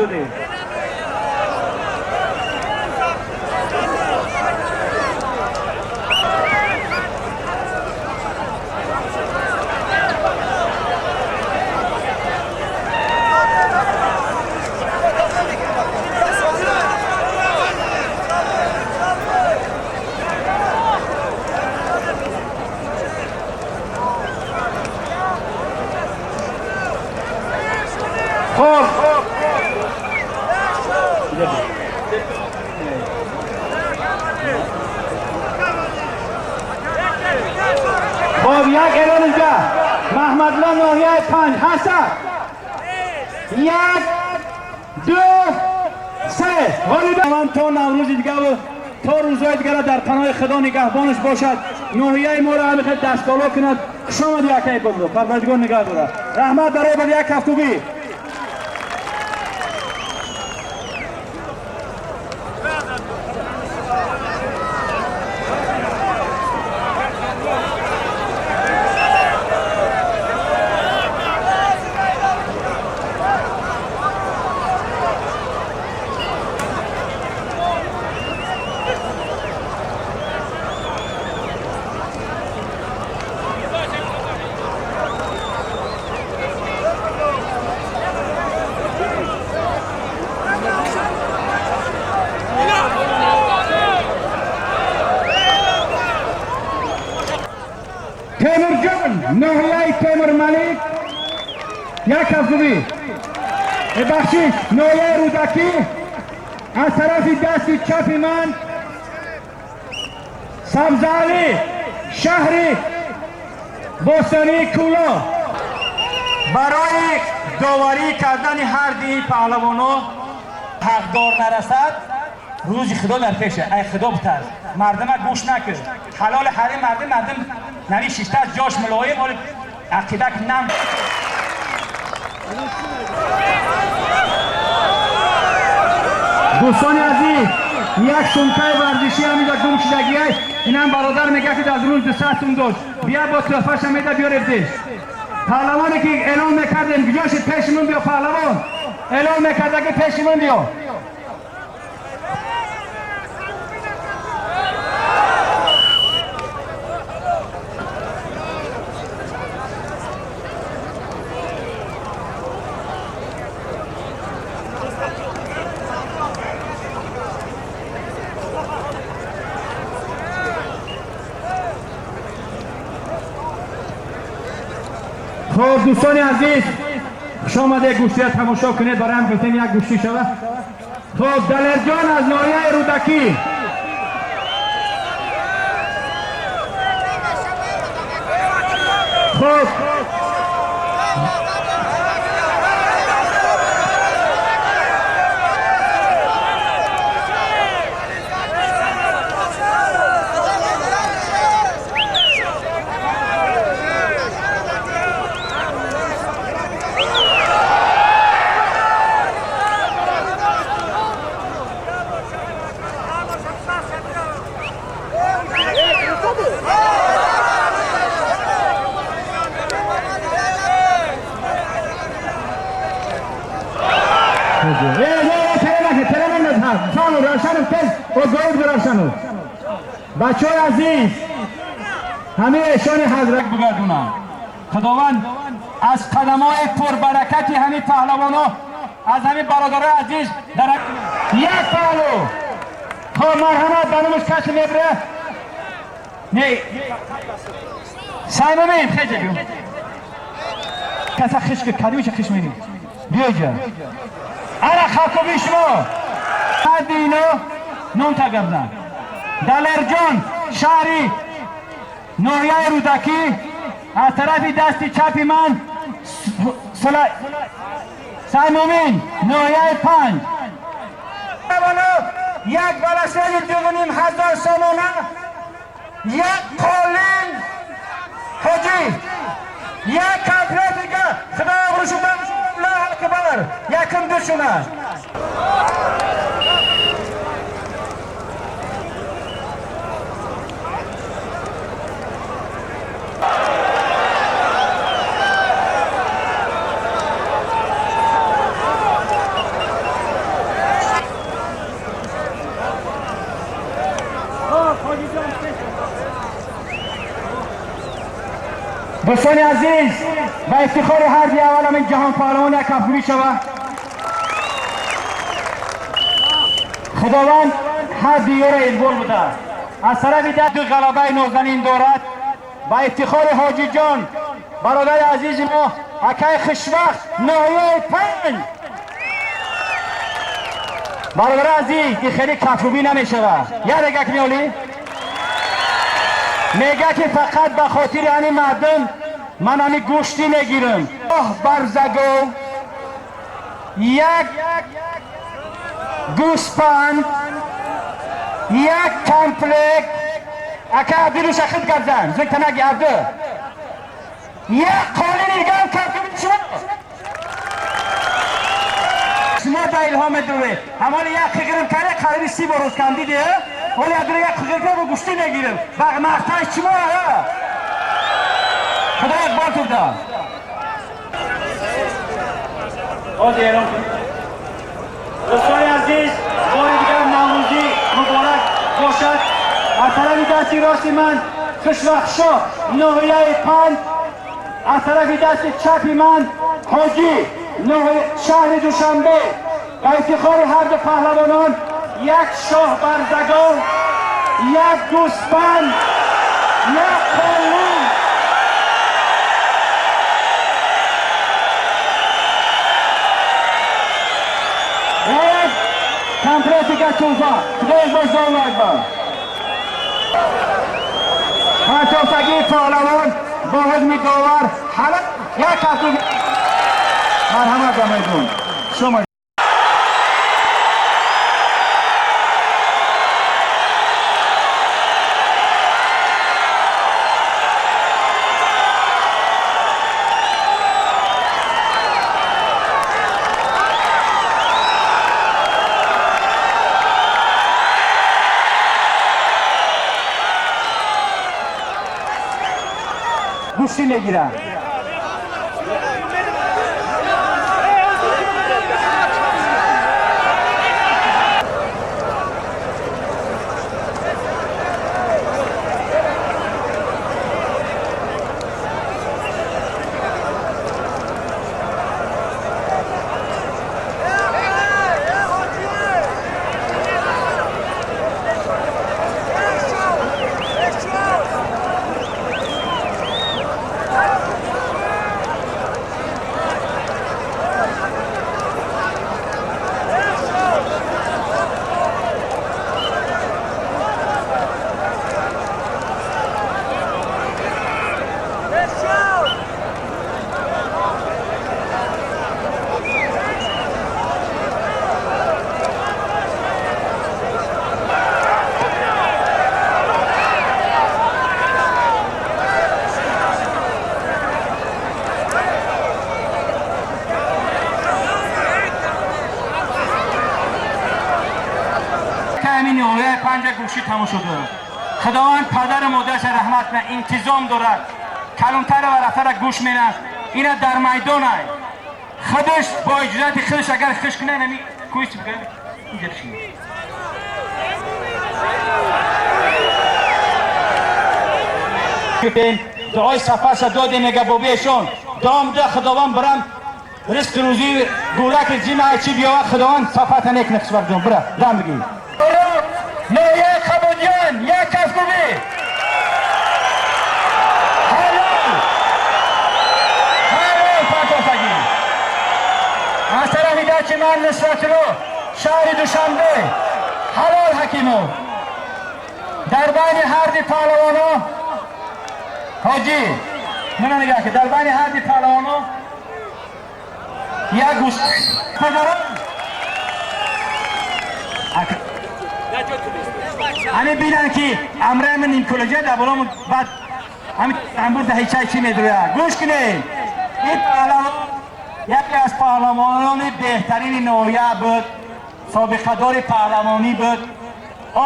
додем. خب یک اعلان دیگه، محمدلا ناحیه 5 هستن. 1 2 3 غالب من تا نوروز دیگه و تا روزهای دیگه را در پناه خدا نگهبانش باشد. ناحیه ما را همه دست بالا کند. خوش آمدی اکای بمرو، پروردگار نگه داره. رحمت برای بعد یک هفتوبی. تیمورجان ناحیه تیمور ملک یک هفتوبی. بخشید ناحیه رودکی از طرف دست چپ من سبزعلی شهر باستانی کولا. برای داوری کردن هر دی پهلوانو حقدار نرسد روز خدا در پیشه. ای خدا بترس، مردم گوش نکن، حلال حریم مردم نوی شیشته از جاش ملایم ولی عقیده نم. دوستان عزیز، یک سمکه ورزشی هم اینجا گم شدگی است. اینم برادر میگه که از روز 200 سوم داشت، بیا با تحفه‌ش هم میده بیار افدش. پهلوانی که اعلام میکردیم کجاش پیشمون بیا، پهلوان اعلام میکرده که پیشمون بیا. خب دوستان عزیز، خوش آمده گوشتی را تماشا کنید. برای هم گفتیم یک گوشتی شود. خب دلرجان از ناحیه رودکی. خب بچه های عزیز، همه ایشان حضرت بگردونم. خداوند از قدم های پربرکتی همه پهلوان ها، از همه برادرای عزیز در یک پهلو. خب مرحمت برنامش کسی میبره؟ نه سایمامین خیلی بیو کسا خشک کدیمش خش می‌نی بیا جا انا خاکوبی شما حد اینا نون تا گبزن. دلرجان شهری ناحیه رودکی از طرف دست چپ من سایمومین ناحیه 5. یک بالاسه 2,500 سامانه، یک قالین حاجی، یک کمپلیت دیگه. خدا آبروشو الله اکبر یکم دوشونه. Дӯстони азиз, ба ифтихори ҳарди аввал ҳамин ҷаҳон паҳлавон як кафкӯбӣ шава. Худованд ҳарди ёро иқбол буда. Аз тарафи ду ғалабаи нозанин дорад. Ба ифтихори Ҳоҷиҷон, бародари азизи мо, акай Хушвақт, ноҳияи 5. Бародари азиз, ин хеле кафкӯбӣ намешавад. Як дигак меолӣ? Мега ки фақат ба хотири ҳамин мардум ман ҳамин гӯштӣ мегирам. Оҳ, барзагов, як гӯспанд, як комплект. Ака Абдуруша худ гап зан, зуд танаги Абду. Як қолини дигар кафкӯбӣ шумо. Шумо ба илҳом медуред. Ҳамоли як қиғирим каре қариби 30 бор рӯз кам диди? Ҳоли Абдура як қиғир кар бо гӯштӣ мегирим. Ба мақтаи шумо. Худо иқбол турда. Ҳозир эълон кун. Дӯстони азиз, бори дигар Наврӯзӣ муборак бошад. Аз тарафи дасти рости ман Хушвақтшоҳ, ноҳияи 5, аз тарафи дасти чапи ман Ҳоҷӣ, шаҳри Душанбе. Ба ифтихори ҳарду паҳлавонон як шоҳ барзагов, як гӯспанд, як қолин. Як комплектика туҳфа. Худои боз акбар. Партофтагии паҳлавон бо ҳукми довар ҳала як кафкӯбӣ. Марҳамат ба майдон. Шумо гӯштӣ мегиранд. Панҷа гӯшӣ тамом шуда. Худованд падару модарша раҳмат кунад, интизом дорад, калонтара ва рафтара гӯш менад. Ина дар майдон ай. Худаш бо иҷозати худаш агар хиш кунад, ҳами кӯи чӣ бигӯям? Инҷа бишинед. Дуои сафарша додем, мега бобиешон. Дуо муда Худованд барам ризқи рӯзӣ гӯлаки ҷима ай чӣ биёвад, Худованд сафарта некунад. Хушвақтҷон, бира, дам бигир. Ноҳияи Қабудиён, як кафкӯбӣ. Ҳалол! Ҳалол партофтагӣ. Аз тарафи дасти ман Нусратулло, шаҳри Душанбе. Ҳалол Ҳакимов. Дар байни ҳарди паҳлавоно Ҳоҷӣ, мана нигоҳ ки дар байни ҳарди паҳлавоно як гӯш падарон. Ҳамин бинанд ки амраи ман нимкулаҷа дар боло баъд ҳамин тамбур даҳичай чӣ медурӯяд. Гӯш кунед, ин паҳлавон яке аз паҳлавонони беҳтарини ноҳия буд, собиқадори паҳлавонӣ буд.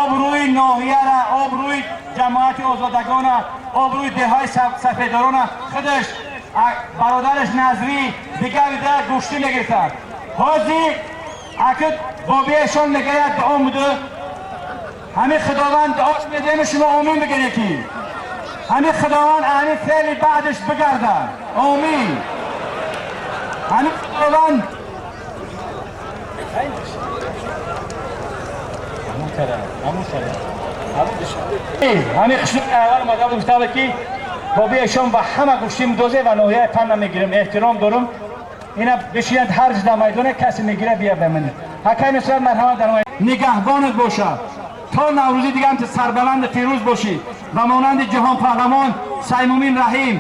Обрӯи ноҳияра, обрӯи ҷамоати озодагона, обрӯи деҳҳои сафеддорона худаш, бародараш Назрӣ, дигар дигар гӯштӣ мегирифтанд. Ҳозир акид бобиешон мегӯяд дуо муду, ҳамин Худованд дуош медиҳем, шумо омин бигиред ки ҳамин Худованд ҳамин феъли баъдаш бигардад. Омин. Ҳамин Худованд ҳамин хушнуд аввал омада буд, гуфта ки бобиашон ба ҳама гӯштӣ медозем ва ноҳияи панда мегирем, эҳтиром дорум. Ина бишинанд ҳар ҷо дар майдоне касе мегира бия ба ман. Ҳакай Нусрат марҳамат дар нигаҳбонат бошад. То Наврӯзӣ дига ҳам сарбаланд фирӯз бошӣ ва монанди ҷаҳонпаҳлавон Саймумин Раҳим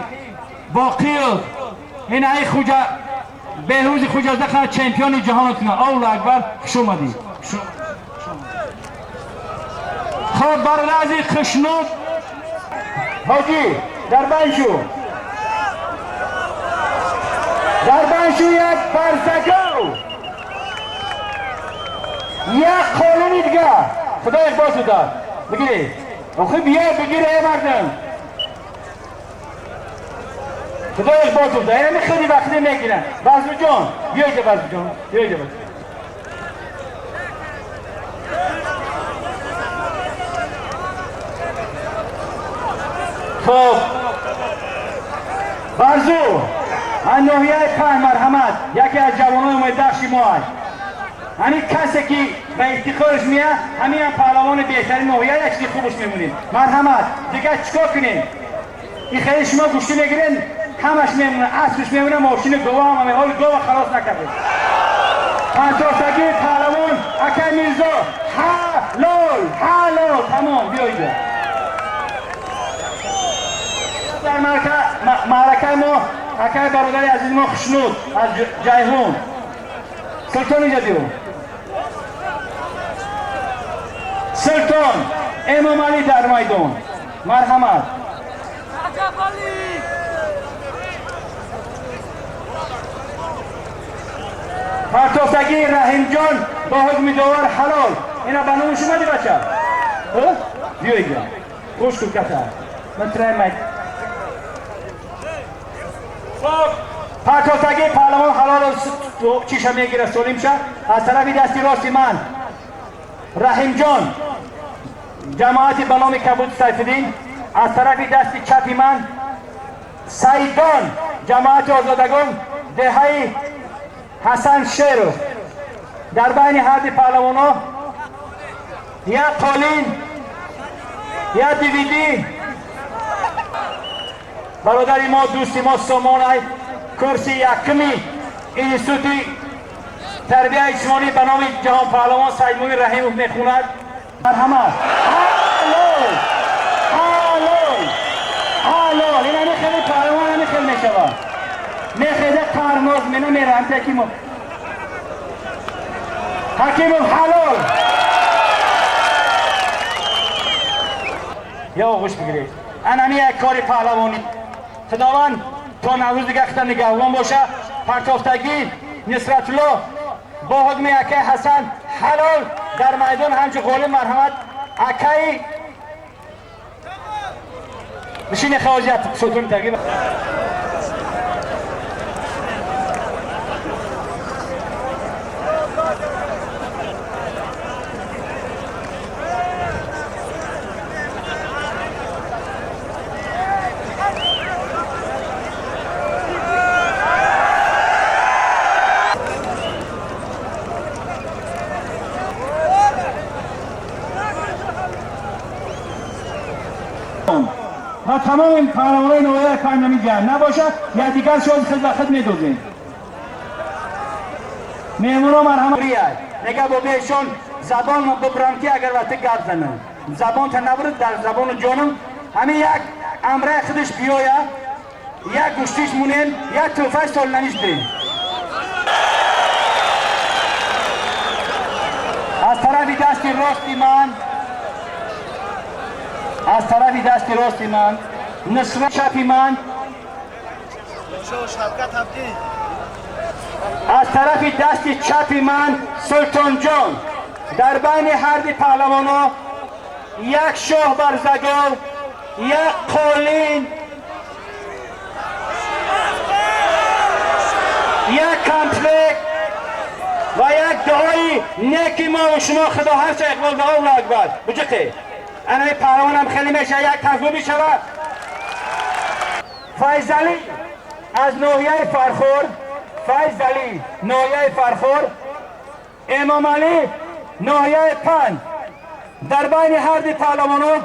Боқиев ин ай хуҷа Беҳрӯзи Хуҷазда хана чемпиони ҷаҳонат кунад. Аллоҳу акбар. Хуш омадӣ. Хоб бародари Хушнуд ҳоҷӣ дар баншу дар баншу як барзагов як қолини дига Худо иқбол дод. Бигирӣ охи бия бигир эй мардум. Худо иқбол дод. Ҳамин хеле вақте мегиранд. Базрӯҷон биё инҷа, Базрӯҷон биё инҷа. Хоб Барзу аз ноҳияи Панҷ марҳамат, яке аз ҷавонони умедбахши мо аст. Ҳамин касе ки ба ифтихораш меяд, ҳамин ҳам паҳлавони беҳтарин ноҳия, як чизи хубаш мемонем. Марҳамат, дигар чикор кунем? Ин хеле шумо гӯштӣ мегирен, ҳамаш мемонад, аспаш мемонад, мошини гова ҳам ҳоли гова халос накардем. Панҷтосагии паҳлавон акай Мирзо ҳалол ҳалол тамом биё инҷо. Дар маъракаи мо акай бародари азизи мо Хушнуд аз Ҷайҳун. Султон инҷа биё. Султон Эмомалӣ дар майдон. Марҳамат. Партофтагии Раҳимҷон бо ҳукми довар ҳалол. Ина ба номи шумо ди бача. Биё инҷа. Гӯш кун ката. Ман трай май. Хоб партофтагии паҳлавон ҳалол чиша мегира солим ша. Аз тарафи дасти рости ман Раҳимҷон ҷамоати ба номи Кабуд Сайфиддин, аз тарафи дасти чапи ман Саидон ҷамоати озодагон деҳаи Ҳасан Шеров. Дар байни ҳарди паҳлавонҳо як қолин, як дивидӣ. Бародари мо, дӯсти мо Сомонай курси якуми институти тарбияи ҷисмонӣ ба номи ҷаҳонпаҳлавон Саидмумин Раҳимов мехонад. Марҳамат. Ҳалол ҳалол ҳалол. Ин ҳамин хеле паҳлавон ҳамин хел мешавад. Мехеда қарноз мена мерам Ҳакимов. Ҳакимов ҳалол. Я оғӯш бигиред. Ан ҳамин як кори паҳлавонӣ. Худованд то Наврӯз дига хита нигаҳбон боша. Партофтагӣ Нусратулло бо ҳукми акай Ҳасан ҳалол дар майдон ҳамчун ғолиб. Марҳамат акай бишини хавозият сутун тагӣ. ва тамоми паҳлавонои ноҳияи Панҷ намиҷа набошад, якдигар шоз хид ба хид медозем. Меҳмоно марҳамат. Нега бобиашон забон бибурам ки агар вақте гап занам забонта набурд дар забону ҷонам ҳамин як амраи худаш биёя, як гӯштиш мунем, як тӯҳфаи солнавиш бем. Аз тарафи дасти рости ман, аз тарафи дасти рости ман Нусрат, чапи ман аз тарафи дасти чапи ман Султонҷон. Дар байни ҳарди паҳлавонҳо як шоҳ барзагов, як қолин, як комплект ва як дуои неки мо ва шумо. Худо ҳарча иқбол да. Аллоҳу акбар. Буҷиқе анаи паҳлавонам хеле мешавад, як тазбу мешавад. Файзалӣ аз ноҳияи Фархор, Файзалӣ ноҳияи Фархор, Эмомалӣ ноҳияи Панҷ. Дар байни ҳар ду паҳлавонҳо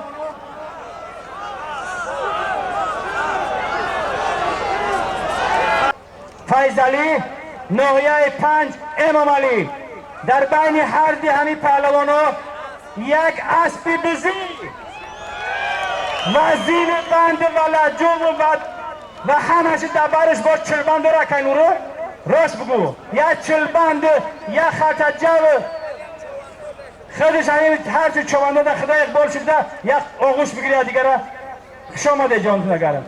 Файзалӣ ноҳияи Панҷ, Эмомалӣ. Дар байни ҳар ду ҳамин паҳлавонҳо як аспи бизӣ ва зини банд ва лаҷум ва ҳамааш дар бараш бо чилбанд дора. Кайнуро рост бигӯ, як чилбанд, як халта ҷав худаш ҳамин ҳарчи чӯбанда да Худо иқбол шуда як оғӯш бигирад дигара. Хуш омадед, ҷонтон агарам.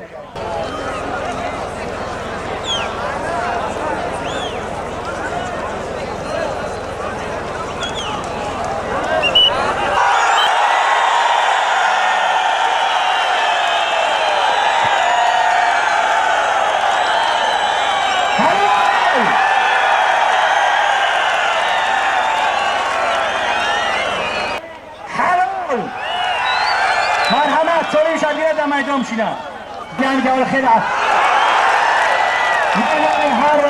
Марҳамат, солим шадира дар майдон мешинад. Ҷанг хеле ҳар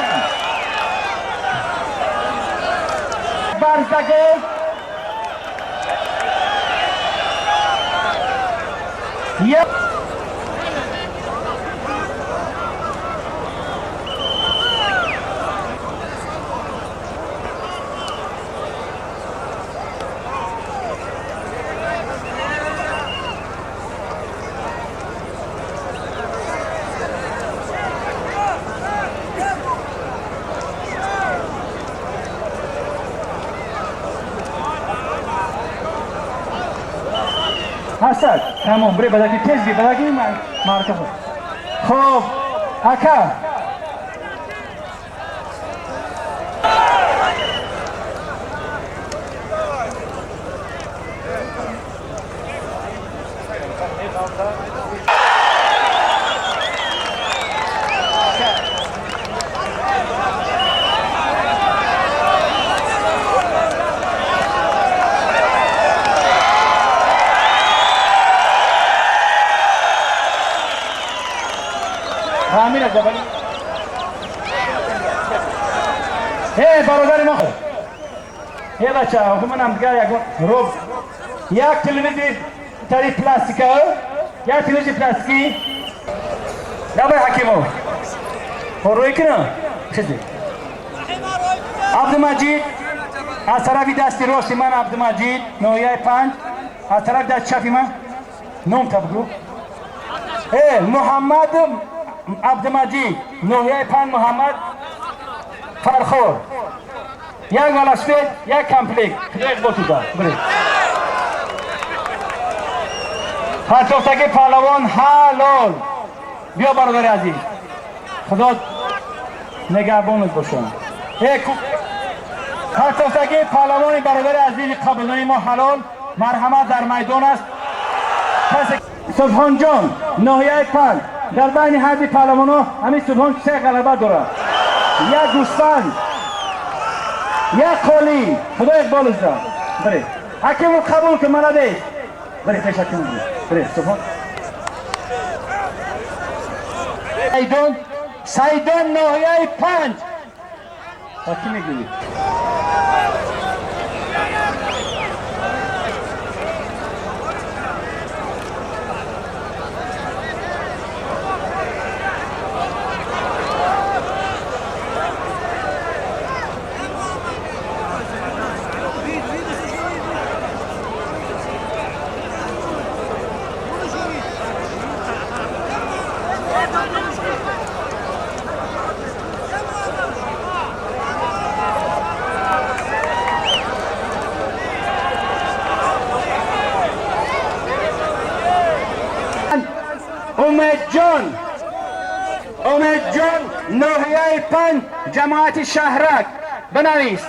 барзаго ҳастад. Тамом, бре бадаки тез би бадаки марка. Хоб, ака. Амир Ҷабалӣ. Э, бародари мо. Э, бача, манам дигар як роб. Як телевизор тари пластика, як телевизор пластики. Давай, Ҳакимов. Рӯй кунам. Хизи. Абдумаҷид аз тарафи дасти рости ман, Абдумаҷид ноҳияи Панҷ, аз тарафи дасти чапи ман ном та бигӯ. Э, Муҳаммад Абдумаҷид ноҳияи Панҷ, Муҳаммад Фархор. Як велосипед, як комплект. Худо иқбол туда. Биред. Партофтаги паҳлавон ҳалол. Биё, бародари азиз. Худо нигаҳбонат бошад. Э, партофтаги паҳлавони бародари азизи қабилаи мо ҳалол. Марҳамат, дар майдон аст. Пас Субҳонҷон ноҳияи Панҷ. Дар байни ҳар ду паҳлавонҳо ҳамин Субҳон се ғалаба дорад. Як гӯсфанд, як қолӣ. Худо иқболаш дод. Биред. Ҳакимов, қабул кун, молодец. Биред, пеш ҳакимов. Биред, Субҳон. Сайдон, Сайдон ноҳияи Панҷ. Ба кӣ мегӯӣ? Умедҷон, Умедҷон ноҳияи Панҷ, ҷамоати Шаҳрак. Бинавис.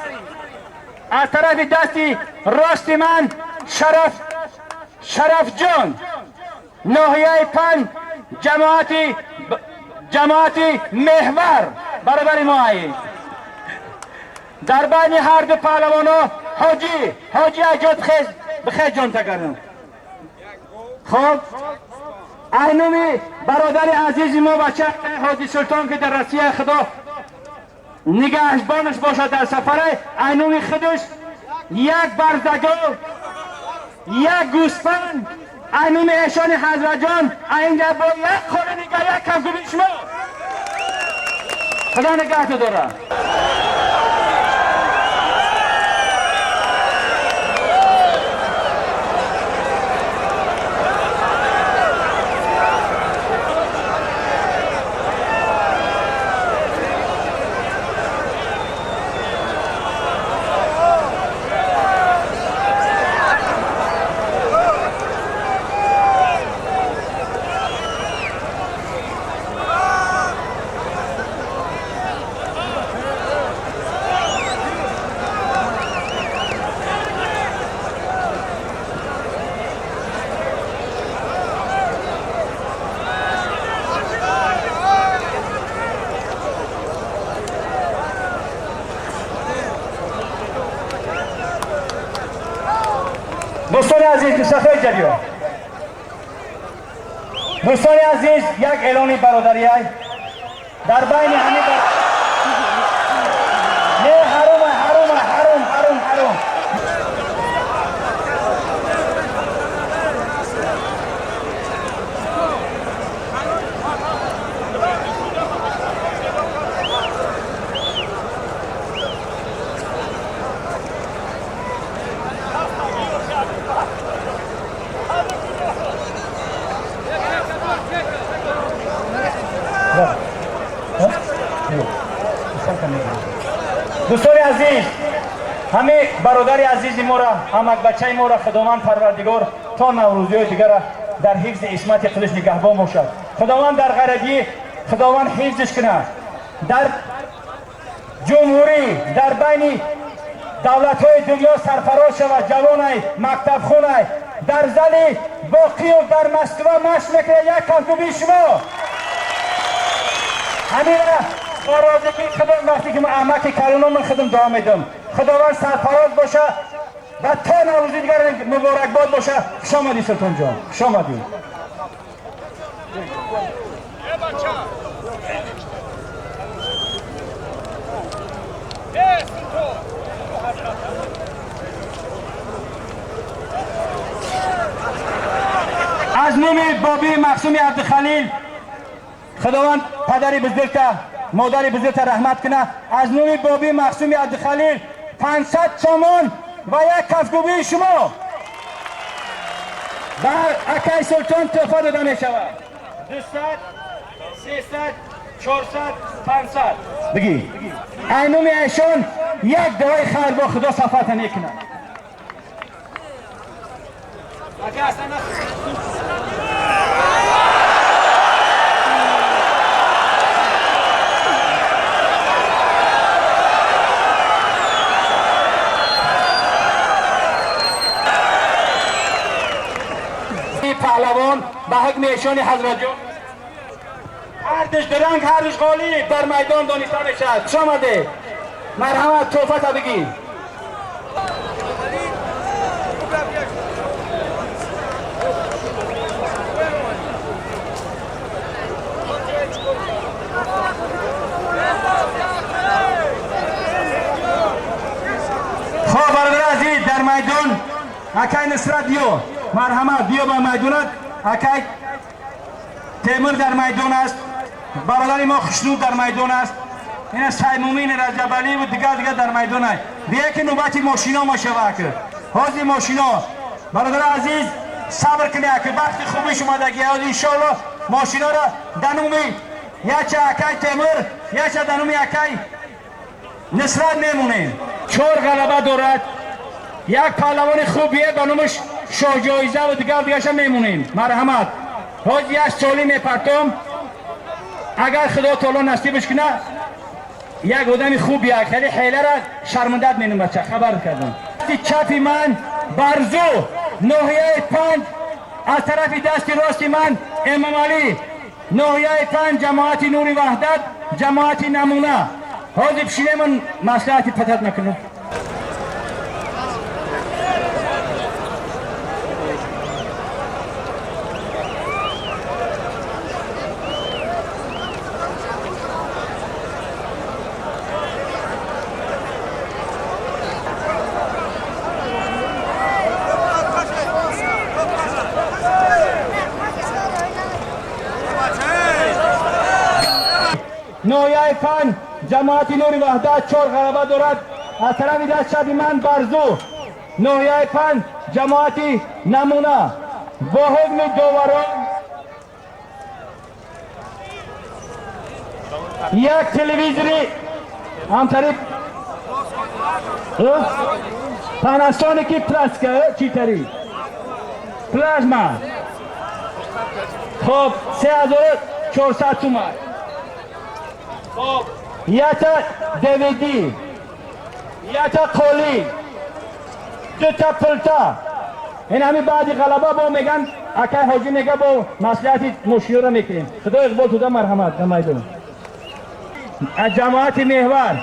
Аз тарафи дасти рости ман Шараф, Шарафҷон ноҳияи Панҷ, ҷамоати Меҳвар, бародари мо аи. Дар байни ҳар ду паҳлавонҳо ҳоҷӣ, ҳоҷӣ аҷод, хез бихез, ҷон тагарам. Хоб, Айнуми бародари азизи мо бача Ҳоҷи Султон, ки дар Россия Худо нигаҳбонаш бошад дар сафаре, айнуми худаш як барзагов, як гӯсфанд, айнуми эшони Ҳазратҷон, инҷа бо як хола нигаҳ, як кафкӯби шумо. Худо нигаҳту дорад. Дӯстони азиз, дусафаи ҷариён, дӯстони азиз, як эълони бародариай дар байни ҳамин не, ҳарума, ҳарума, ҳарум, ҳарум, ҳарум. Дӯстони азиз, ҳамин бародари азизи моро, ҳамакбачаи моро Худованд Парвардигор то наврӯзиҳои дигара дар ҳифзи исмати худаш нигаҳбон бошад. Худованд дар ғарибӣ Худованд ҳифзиш кунад. Дар ҷумҳурӣ, дар байни давлатҳои дунё сарфароз шавад. Ҷавонай, мактабхонай, дар зали Боқиев дар Москва машқ мекунад, як кафкӯбии шумо. Ҳамина бо розигии худам, вақте ки ман аҳмаки калоном худам дуо медиҳам, Худованд сарфароз боша ва то наврӯзи дигар муборакбод боша. Хуш омадӣ, Султонҷон, хуш омадӣ. Аз номи бобии Мақсуми Абдухалил, Худованд падари бузургта, модари бузургта раҳмат кунад. Аз номи бобии Мақсуми Абдухалил 500 сомон ва як кафкӯбии шумо бар акай Султон тӯҳфа дода мешавад. 200, 300, 400, 500. Бигӣ, айнуми эшон як дуои хайр бо Худо сафарта мекунад. Паҳлавон ба ҳукми эшони Ҳазратҷон ҳардуш дуранг, ҳардуш ғолиб дар майдон дониста мешавад. Хуш омадед, марҳамат, тӯҳфата бигир. Хоб, бародари азиз, дар майдон акай Нусрат биё, марҳамат, биё ба майдонат. Акай Темур дар майдон аст, бародари мо Хушнуд дар майдон аст, ина Саймумин Раҷабалиеву дигар дигар дар майдон аст. Бия ки навбати мошино мешава. Ҳозир мошино, бародари азиз, сабр кунед, ки вақти хубиш омадаги. Ҳозир иншоалло мошиноро дар номи яча акай Темур, яча дар номи акай Нусрат мемонем. Чор ғалаба дорад, як паҳлавони хубие ба номаш шоҳҷоиза ва дигар дигарша мемонем. Марҳамат, ҳозир як соли мепартом, агар Худо таоло насибаш кунад, як одами хуб, як хеле ҳелара шармандат менум. Бача, хабар кардам. Дасти чапи ман Барзу, ноҳияи Панҷ, аз тарафи дасти рости ман Эмомалӣ, ноҳияи Панҷ, ҷамоати Нури Ваҳдат, ҷамоати Намуна. Ҳозир пишинемон, маслиҳати патат накунем. Ноҳияи Панҷ, ҷамоати Нури Ваҳдат чор ғалаба дорад. Аз тарафи даст чапи ман Барзу, ноҳияи Панҷ, ҷамоати Намуна. Бо ҳукми доварон як телевизори ҳамтари Панасоники пластика читари плазма, хоб, 3400 суман, хоб, якта DVD, якта қолӣ, дута пулта. Ин ҳами баъди ғалаба бо меган акай ҳоҷӣ мега, бо маслиҳати мошиноро мекунем. Худо иқбол туда, марҳамат ба майдон. Аз ҷамоати Меҳвар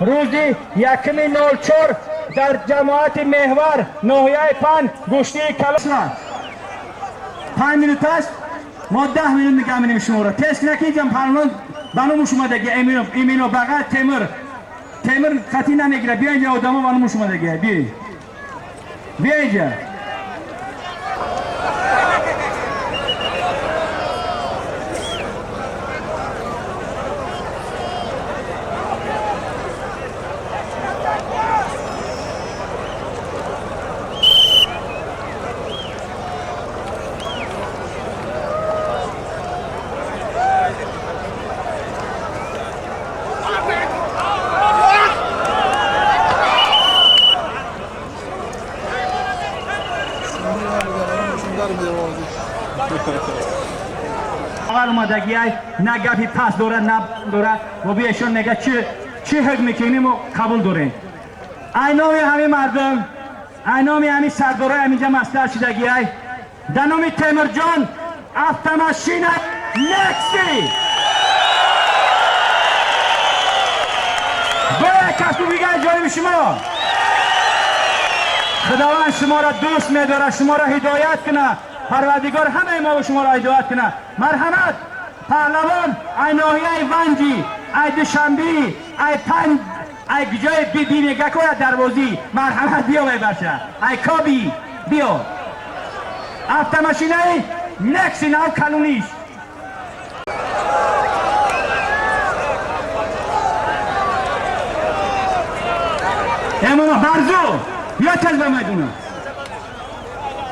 рӯзи 1-04 дар ҷамоати Меҳвар, ноҳияи Панҷ, гӯштии калон. 5 минут аст, мо 10 минут нигаҳ менем шуморо. Тез накиҷам, паҳлавон ба номуш омадаги имино бағар Темир. Темир қатъӣ намегира. Биё инҷа, одамо ба номуш омадаги. Биё, биё инҷа. Омадагиай на гапи пас дорад, на дорад. Ва биешон мега, чи чӣ ҳукм мекунем, мо қабул дорем. Ай номи ҳамин мардум, ай номи ҳамин сардорои ҳаминҷа маслиҳат шудагиай, дар номи Темирҷон автомашина Некси бояд кафкӯбига ҷониби шумо. Худованд шуморо дӯст медорад, шуморо ҳидоят кунад. Парвардигор ҳамаи мо шуморо ҳидоят кунад. Марҳамат, паҳлавон ай ноҳияи Ванҷи, ай Душанбӣ, ай Панҷ, ай ҷои биби мега коя дарвозӣ. Марҳамат, биё мебарша, ай коби биё. Автомашинаи Некси нав калуниш. Эмома Барзу, биё тез ба майдона.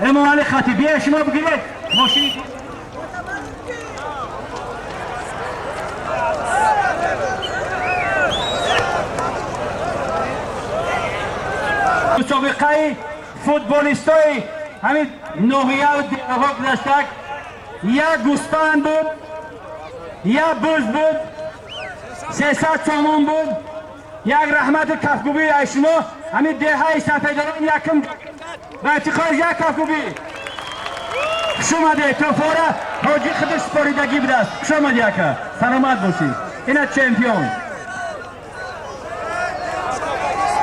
Эмомали Хатиб, биё, шумо бигиред мошини. Мусобиқаи футболистои ҳамин ноҳияу деҳаҳо гузаштак. Як гӯспанд буд, як буз буд, 300 сомон буд. Як раҳмату кафкӯбӣ аз шумо. Ҳамин деҳаи Сафедорон якум ба ифтихор як кафкӯбӣ. Хуш омадед. Тӯҳфора ҳоҷӣ худаш супоридагӣ будааст. Хуш омадӣ, ака, саломат бошӣ. Ина чемпион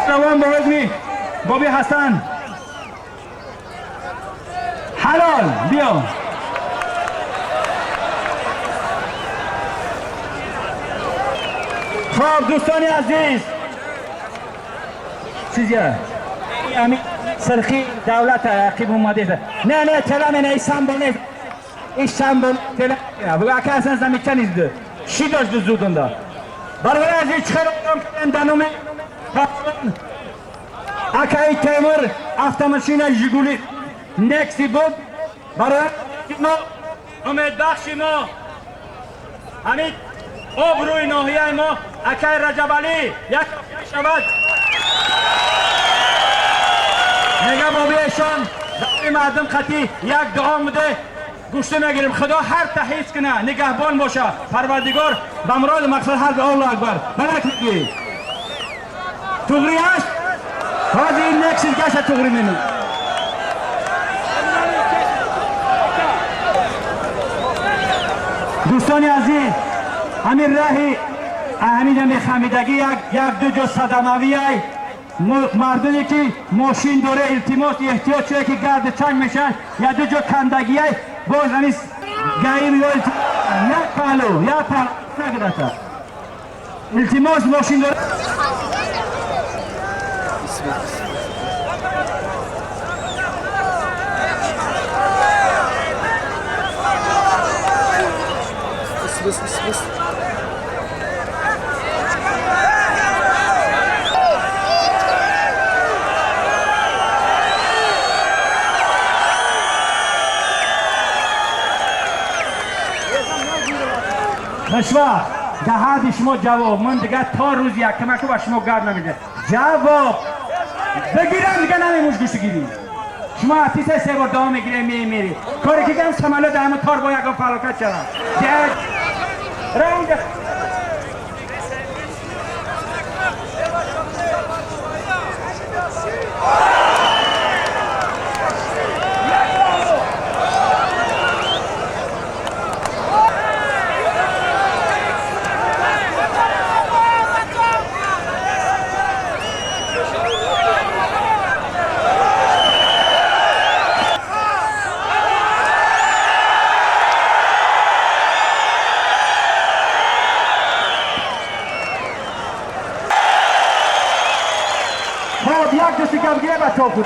равон ба ҳукми Боби Ҳасан ҳалол. Биё. Хоб, дӯстони азиз, чизя ами сирхи давлат рақиб омадест. Не, не, тела не, исамбол нест, исамбол тела. Бугу ака асан замича низ ши дошт зудунда. Бародари азиз, чӣ хел одам кардем, дар номи акаи Темур автомашина Жигули Некси буд. Барои мо, умедбахши мо, ҳамин обрӯи ноҳияи мо, акаи Раҷабалӣ як шавад. Мега бобиешон барои мардум қатӣ як дуо муде гӯшта мегирем. Худо ҳар таҳис куна, нигаҳбон боша Парвардигор, ба муроду мақсад ҳар. Аллоҳу акбар. Барак мегӯӣ, туғри аст. Ҳозир ин Нексис гаша туғри мену. Дӯстони азиз, ҳамин раҳи ҳамин мехамидагӣ як ду ҷо садамавиай. Мардуме ки мошин доре, илтимос, эҳтиёт шуда, ки гарди чанг мешавад. Як ду ҷо кандагиай, боз ҳамин гаим ё як паҳлу, як паҳлу нагирата. Илтимос, мошин доре. Быс, быс, быс. Хушвақт даҳади шумо ҷавоб. Ман дигар то рӯзи якумаку ба шумо гап намедиҳам. Ҷавоб бигирам, дигар намемуш гӯштигирӣ. Шумо ҳафти се бор давом мегирем, мемери. Коре ки гам самолёт дар ҳамон тор бо ягон фалокат шавад. Ранг. خب یک دستی گپ گیره بچه ها بود.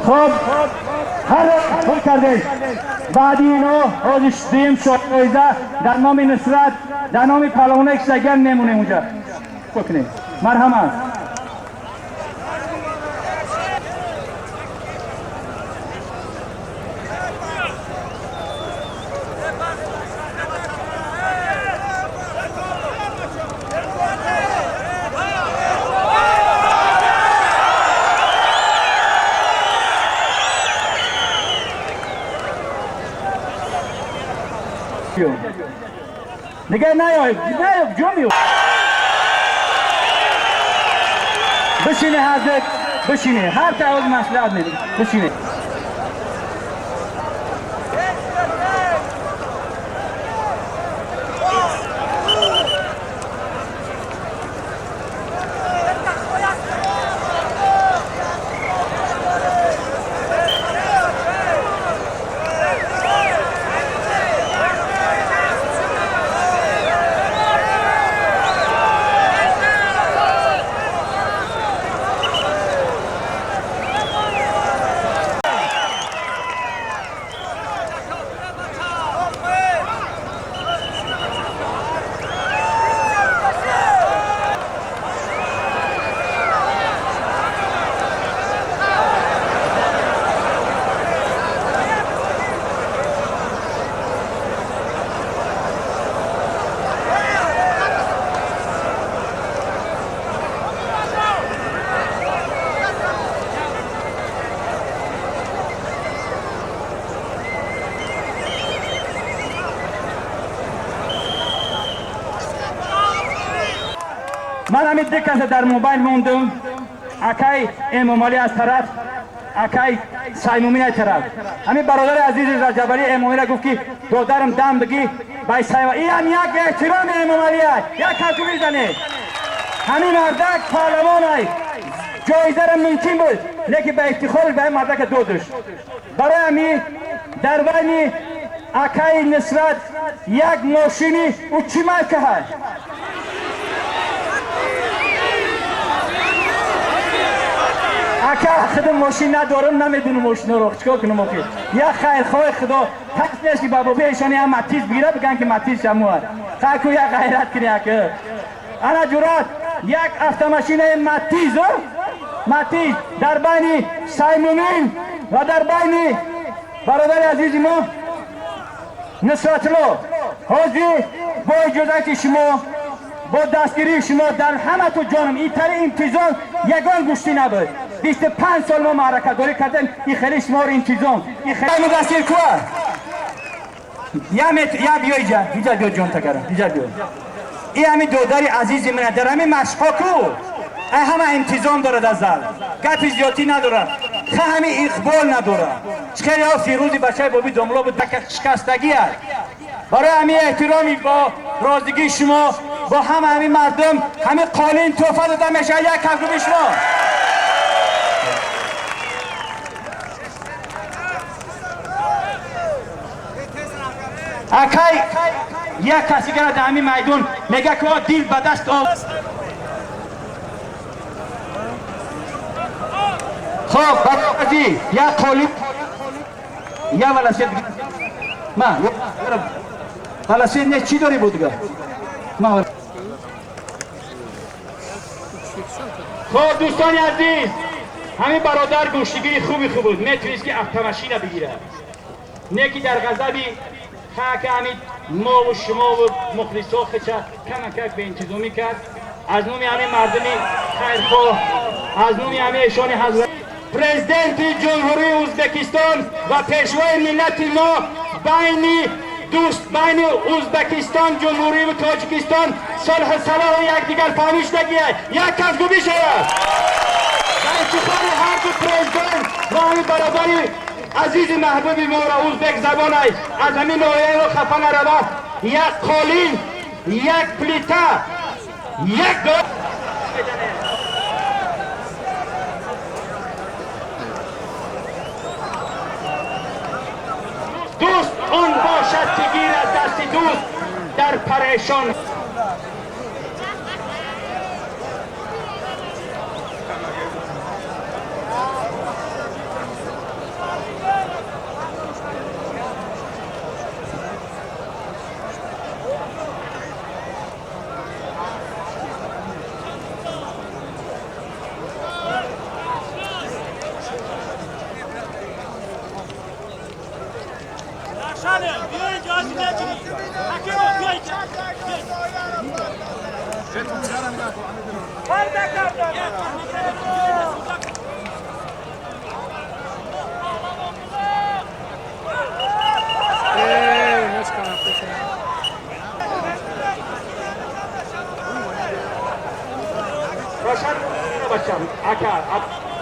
خب هر خوب کرده. بعدی اینو روزش دیم شد در نام نصرت، در نام پهلوانه که سگن نمونه اونجا بکنه. مرحمت. دیگه نیای نیای جا بشینه، هر دک بشینه، هر تعویض مسئله میده بشینه. من همین دو کس در موبایل موندم، اکای امامعلی از طرف، اکای سایمومین از طرف. همین برادر عزیز رجب علی امامی گفت که دادرم دم بگی بای سایم. این هم یک احترام امامعلی است، یک کتو میزنه. همین مردک پهلوان است، جایزه را ممکن بود لیکن به افتخار به این مردک دادش. برای همین در بین اکای نصرت یک ماشینی او چی مرکه هست؟ اکا خودم ماشین ندارم، نمیدونم ماشین رو چیکار کنم آخه. یا خیرخواه خدا تکس نیست که بابا ایشانی هم متیز بگیره بگن که متیز شموه. خیلی یک غیرت کنی اکا. انا جرات یک افت ماشین متیز، متیز در بین سایمومین و در بین برادر عزیز ما نصرت الله. حاضر با اجازه شما، با دستگیری شما در همه تو جانم این تر انتظام یگان گوشتی نبود. 25 سال ما معرکه داری کردیم، این خیلی شما رو انتظام این خیلی مدستیر کوه یا بیا اینجا، اینجا بیا جان تکرم، اینجا بیا. این همین دوداری عزیز من در همین مشقا کو همه انتظام داره، از زل گپی زیادی نداره، خه همین اقبال نداره. خیلی ها فیروزی بچه بابی داملا بود شکستگی هست. برای همین احترامی با رازدگی شما با هم همین مردم همین قالین تحفه داده میشه. یک کفگوب شما. اکی یک کسی که در همین میدون میگه که دیل به دست آو. خب برای یک قالین یا ولسید ما ولسید نه چی داری بود دیگه ما. خب دوستان عزیز، همین برادر گوشتگیری خوبی خوب بود، میتونست که افتماشینه بگیره، نه که در غضبی خاک همین ما و شما و مخلصا خچه کمکک به انتظامی کرد. از نوم همین مردمی خیرخواه، از نوم همین ایشان حضرت پرزیدنت جمهوری ازبکستان و پیشوای ملت ما بین دوست بین ازبکستان جمهوری و تاجیکستان صلح صلاح یکدیگر فهمیش نگیه یک کفگوبی شود. در افتخار هر دو پرزیدنت و همین برادر عزیز محبوب ما را ازبک زبان از همین ناحیه را خفه نرود، یک قالین، یک پلیته، یک دو. دوست آن باشد که گیرد دست دوست در پریشان.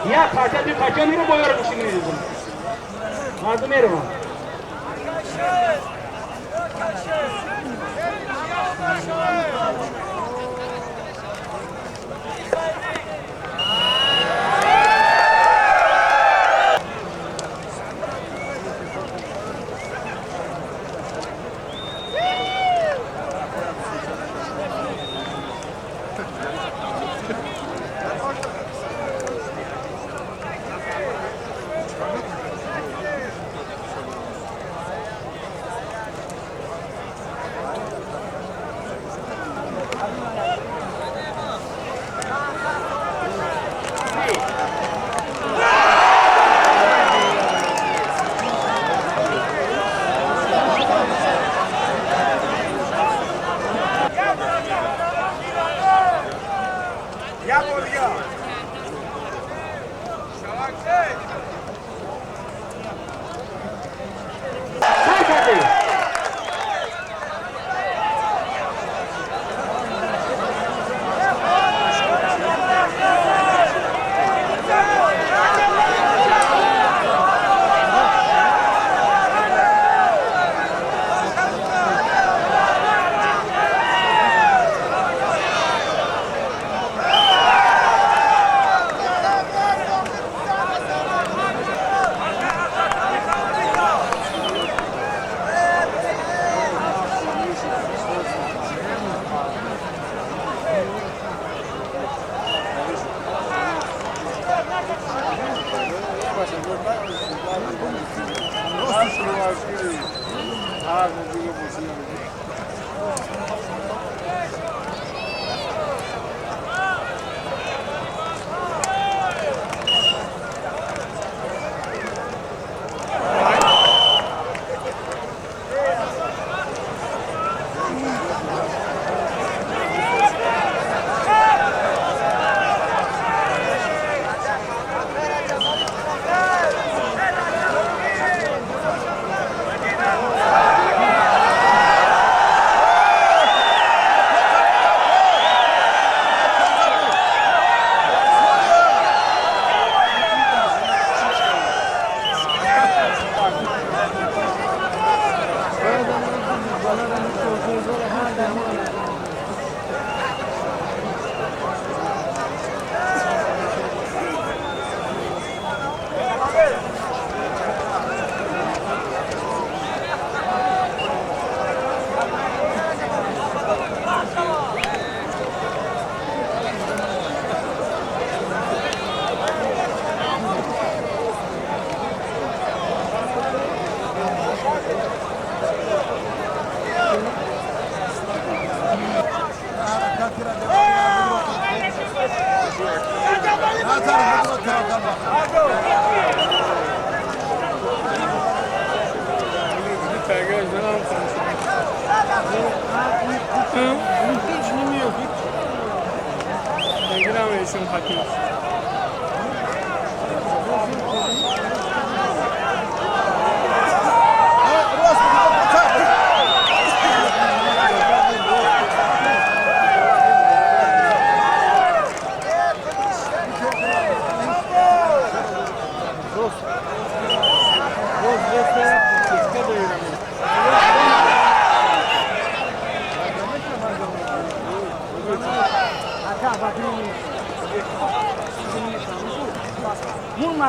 یا پاچه دو پاچه میرو باید رو گوشی میریزم مردم میرو.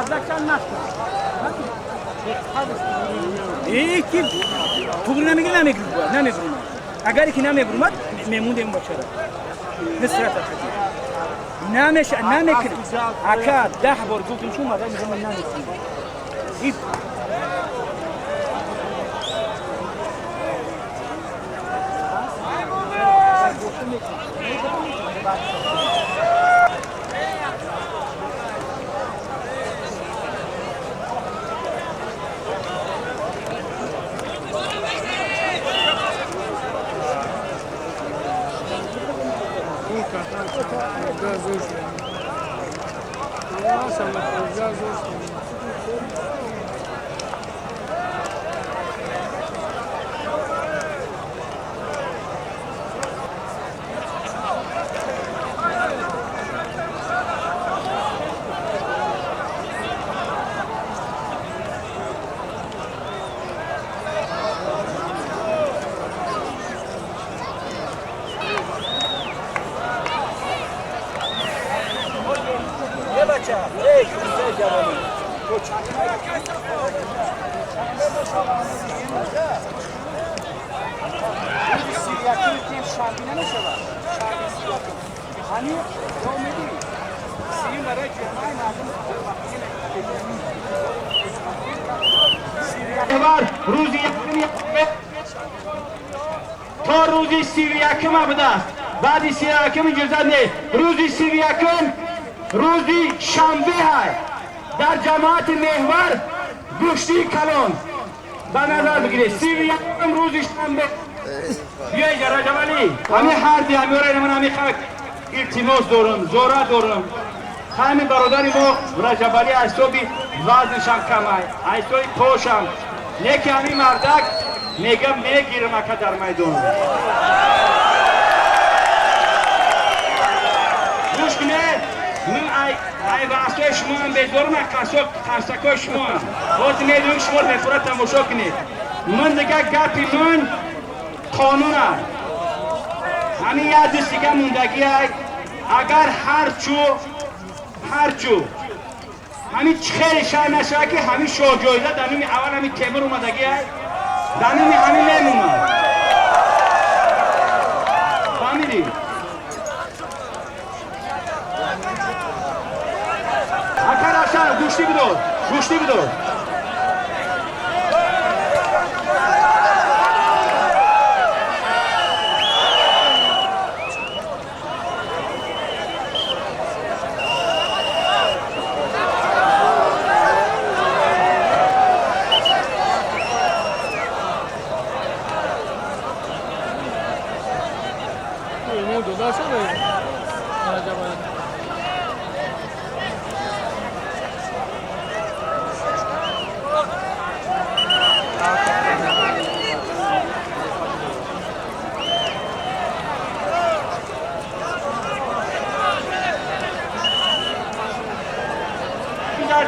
Мардакшан нақты. Ки туғри намегир, намегир, намебурмад. Агар ки намебурмад, мемондем бачара. Нисрат ахати. Намеша, намекунад. Ака 10 бор гуфтем шу мардак мегӯяд ман намекунам. И تا روزی 31 بوده است. بعد 31 اجازه نیست. روزی 31 روزی شنبه های در جماعت محور گوشتی کلان به نظر بگیرید. 31 روزی شنبه. بیا اینجا رجب علی. همه هر دی همه من همه خاک التماس دارم، زوره دارم. همین برادر ما رجب علی از صبح وزنشم کمه، از صبح پاشم. نه که همین مردک میگم میگیرم اکا در میدان. گوش کنه من ای واسه شما هم بیدارم، قرصکای شما هم باز میدونم شما رو بفرد تماشا کنید. من دیگه گپی من قانون است. همین یه دست دیگه موندگی است. اگر هرچو همین خیلی شهر نشه که همین شاه جایزه در نمی اول همین تیمور اومدگی است. در نمی همین نمیومد. فهمیدی؟ اکر اشار گوشتی بدو، گوشتی بدو.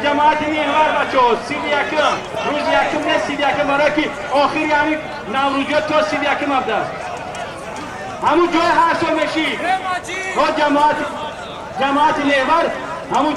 جماعت محور بچه‌ها 31 روز یکم نه 31 برای که آخر یعنی نوروزی تا 31 هفته است. همون جای هر سال میشی با جماعت محور همون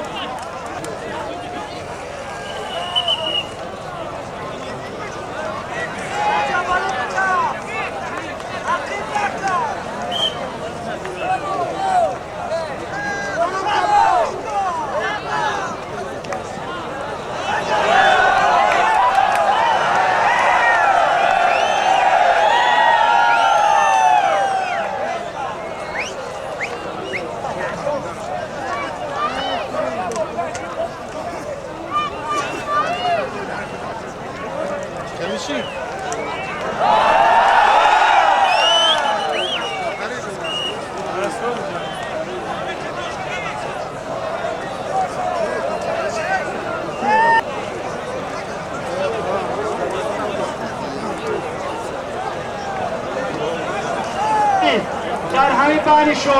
در همین بانی شده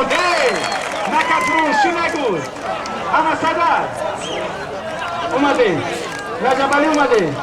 نکتروشی نگو همه صدر اومده رجب علی اومده.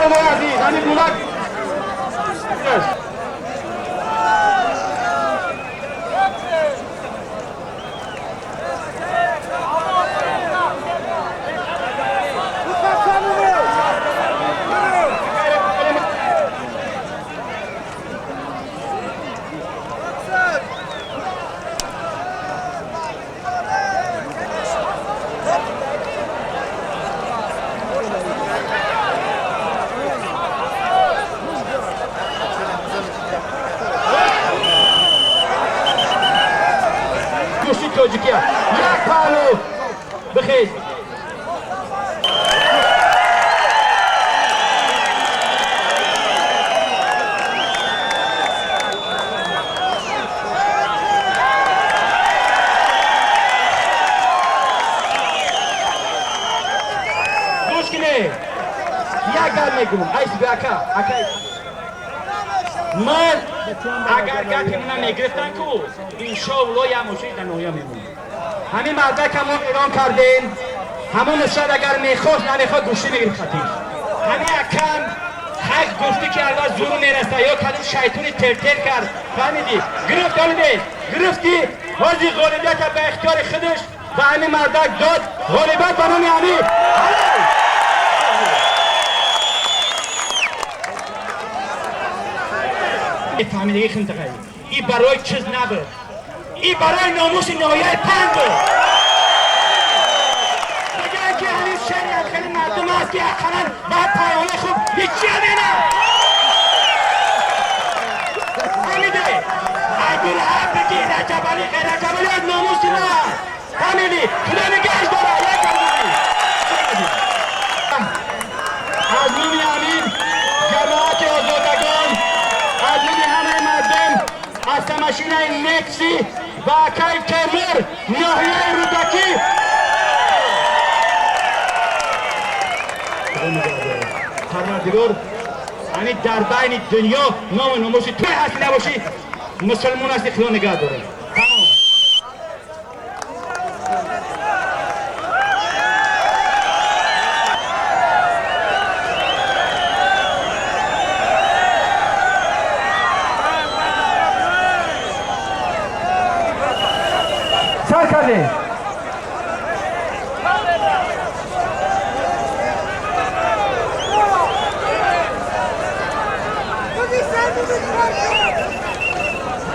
Бародари азиз, ҳамин гулак тоҷикия як паҳлу бихез. Гӯш кине, як гап мегӯм, айс ака, ака, ман агар гапи мана мегирифтан ку, иншоалло як мошини дар ноҳия мемонд. Ҳамин мардака мо эълон кардем, ҳамон шояд агар мехост намехост гӯштӣ мегирифт хатиш. Ҳамин акам ҳақ гуфтӣ ки аввал зуру мераса ё кадом шайтони тертер кард, фаҳмидӣ? Гирифт олидед, гирифти, ҳозир ғолибията ба ихтиёри худаш ба ҳамин мардак дод, ғолибият ба номи ҳамин. Фаҳмидагӣ хинтиқаи. И барои чиз набуд. И барои номуси ноҳияи Панҷ буд. Мегӯянд ки ҳамин шеъри хеле мардум аст ки ақаллан баъд паёни хуб ҳеҷ намена. Фаҳмидӣ? Айбулҳақ бигӣ Раҷабалӣ, Раҷабалӣ аз номуси мо аст. Фаҳмидӣ? Худо нигаҳш дорад. Як аз номи ҳамин ҷамоати озодагон, аз номи ҳамаи мардум, аз тамошинаи Некси ва акаи Темур ноҳияи Рӯдакӣ. Парвардигор, ҳамин дар байни дунё ному номуси туй ҳасти набошӣ, мусулмон ҳасти, Худо нигаҳ дорад. Тамом. Сар кардем.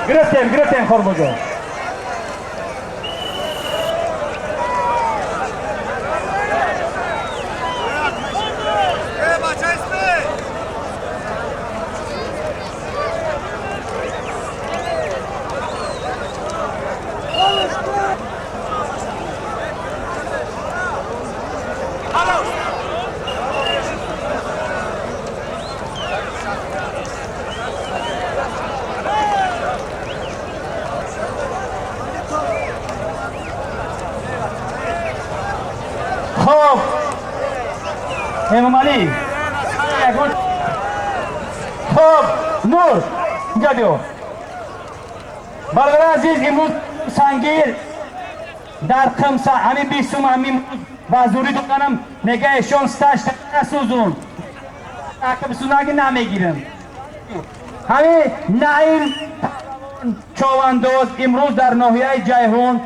Гирифтем, гирифтем хорбоҷон. خب امام علی، خب نور اینجا بیو. برادر عزیز، امروز سنگیر در قمسا همین بیستم همین بازوری دادنم میگه ایشون ستش نسوزون اکه بسوزون نمیگیرم. همین نعیم چاونداز امروز در ناحیه جیحون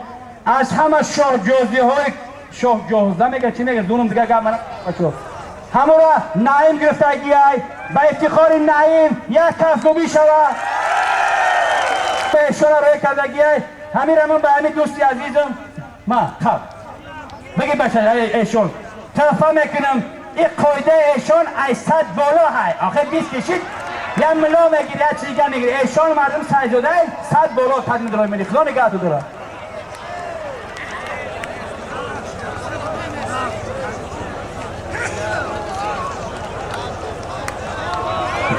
از همه شاه جوزی های شاه جوزده میگه چی میگه دونم دیگه گپ من بچو همو را نعیم گرفتگی ای به افتخار نعیم یک کفگوبی شود به اشاره روی کردگی ای. همین را من به همین دوستی عزیزم ما خب بگی بچه ایشون تلفن میکنم. این قاعده ایشون ای صد بالا های آخه 20 کشید یا ملا میگیره یا چیز دیگه میگیره. ایشون مردم سجاده صد بالا تدمید داره میلی. خدا نگه تو داره.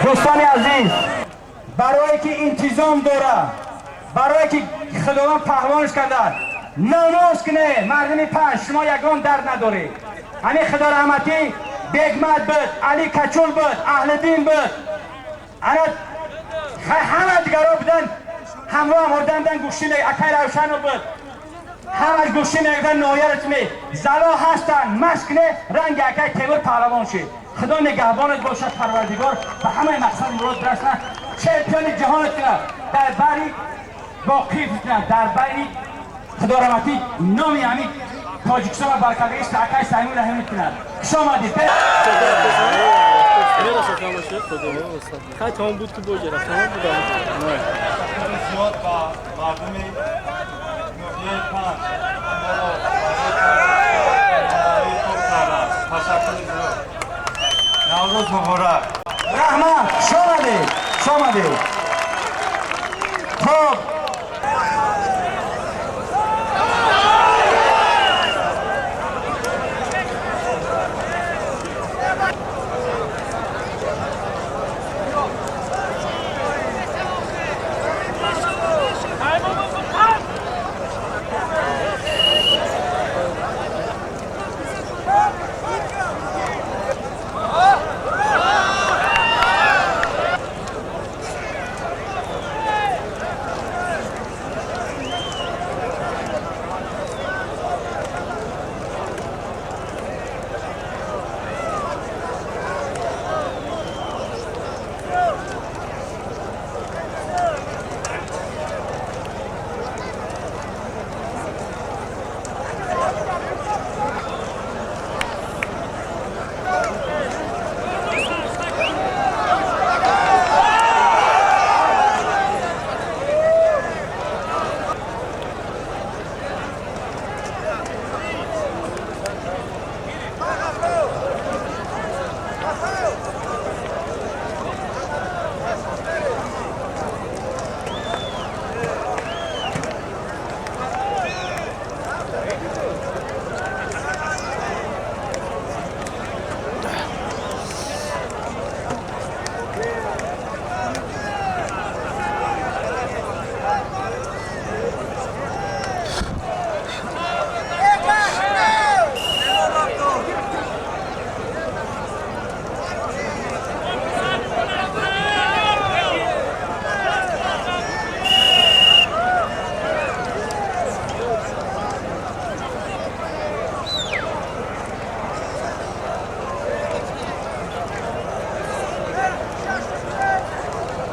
دوستان عزیز، برای که انتظام داره، برای که خداوند پهلوانش کرده، نماز کنه مردم پنج، شما یگان درد نداره. همین خدا رحمتی بگمت بود، علی کچول بود، اهل دین بود، همه دیگرها بودن، همراه هم بودن، گوشتی اکای روشن بود. Ҳамаш гӯшти мегдан ноҳиярат ме зало ҳастанд, машқ кне, ранги акай Темур паҳлавон шид. Худо нигаҳбонат бошад, Парвардигор ба ҳамаи мақсад мурод бирасонад, чемпиони ҷаҳонат кунад, дар бари боқӣ кунад, дар байни Худо раҳматӣ номи ҳамин Тоҷикистонро баркардагист акай Саймун Раҳимов кунад. Хуш омадед. Хай тамом буд ки боҷа рафт, тамом буд. Зиёд ба мардуми ноҳияи Панҷ моро барои хуб карданд. Ташаккури зиёд. Наврӯз муборак. Раҳмат, хуш омадед, хуш омадед. Хуб,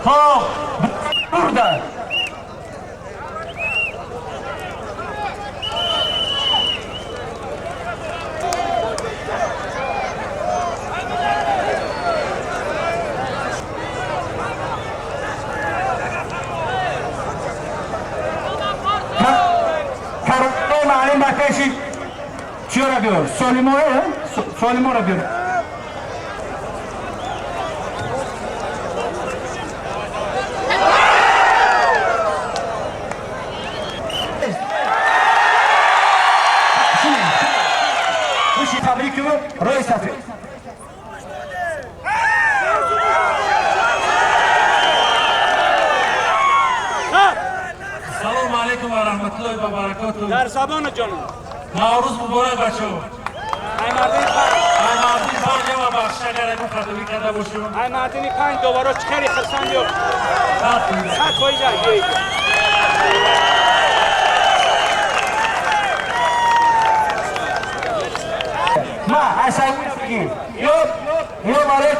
хоб бурда. Карои маълим ба пеши чиёра биёр, Солиморо, Солиморо биёр. Табрик рӯи сафед. Салому алайкум ва раҳматуллоҳи ва баракотуҳ. Дар забони ҷонам. Наврӯз муборак, бачаҳо. Ай мардини панҷ. Ай мардини панҷ ва бахшиш, агар ягон хатогӣ карда бошем. Ай мардини панҷ доваро чӣ хеле хурсанд ёфт. 100%. Ай. Ма асабӣ ё ё барои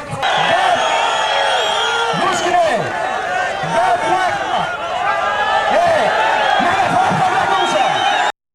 гӯш кунед. Гап як.